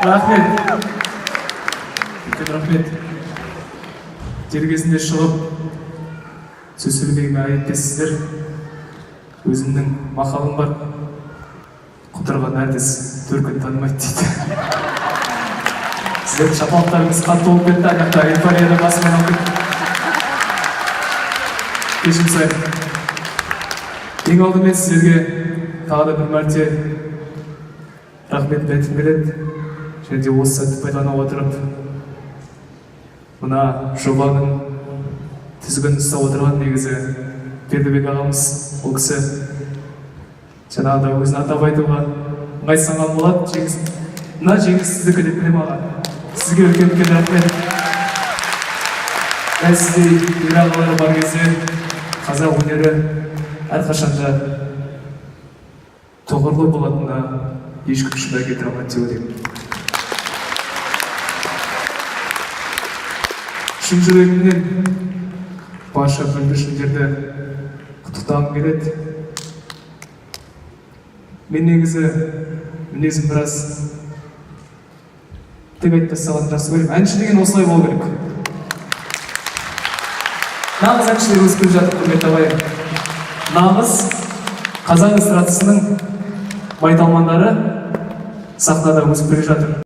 Рахмет, үлкен рахмет. Дер кезінде шығып сөз сөйлегеніме айып етпессіздер. Өзімнің мақалым бар: «Құтырған әртіс төркін танымайды», – дейді. Сіздердің шапалақтарыңыз қатты болып кетті, ана жақта эйфорияда басым айналып кетті, кешірім сұраймын. Ең алдымен сіздерге тағы да бір мәрте рахметімді айтқым келеді және де осы сәтті пайдалана отырып, мына жобаның тізгінін ұстап отырған негізі Бердібек ағамыз. Ол кісі жаңағыда өзін атап айтуға ыңғайсызданған болады. Жеңіс, мына жеңіс сіздікі деп білемін, аға. Сізге үлкен үлкен рахмет. Дәл сіздей ер ағалар бар кезде қазақ өнері әрқашанда тұғырлы болатынына ешкім шүбә келтіре алмайды деп ойлаймын. Шын жүрегімнен барша бүлдіршіндерді құттықтағым келеді. Мен негізі мінезім біраз тік айтып тастағанды жақсы көремін. Әнші деген осылай болу керек. Нағыз әншілер өсіп келе жатыр, құрметті ағайын. Нағыз қазақ эстрадасының майталмандары сахнада өсіп келе жатыр.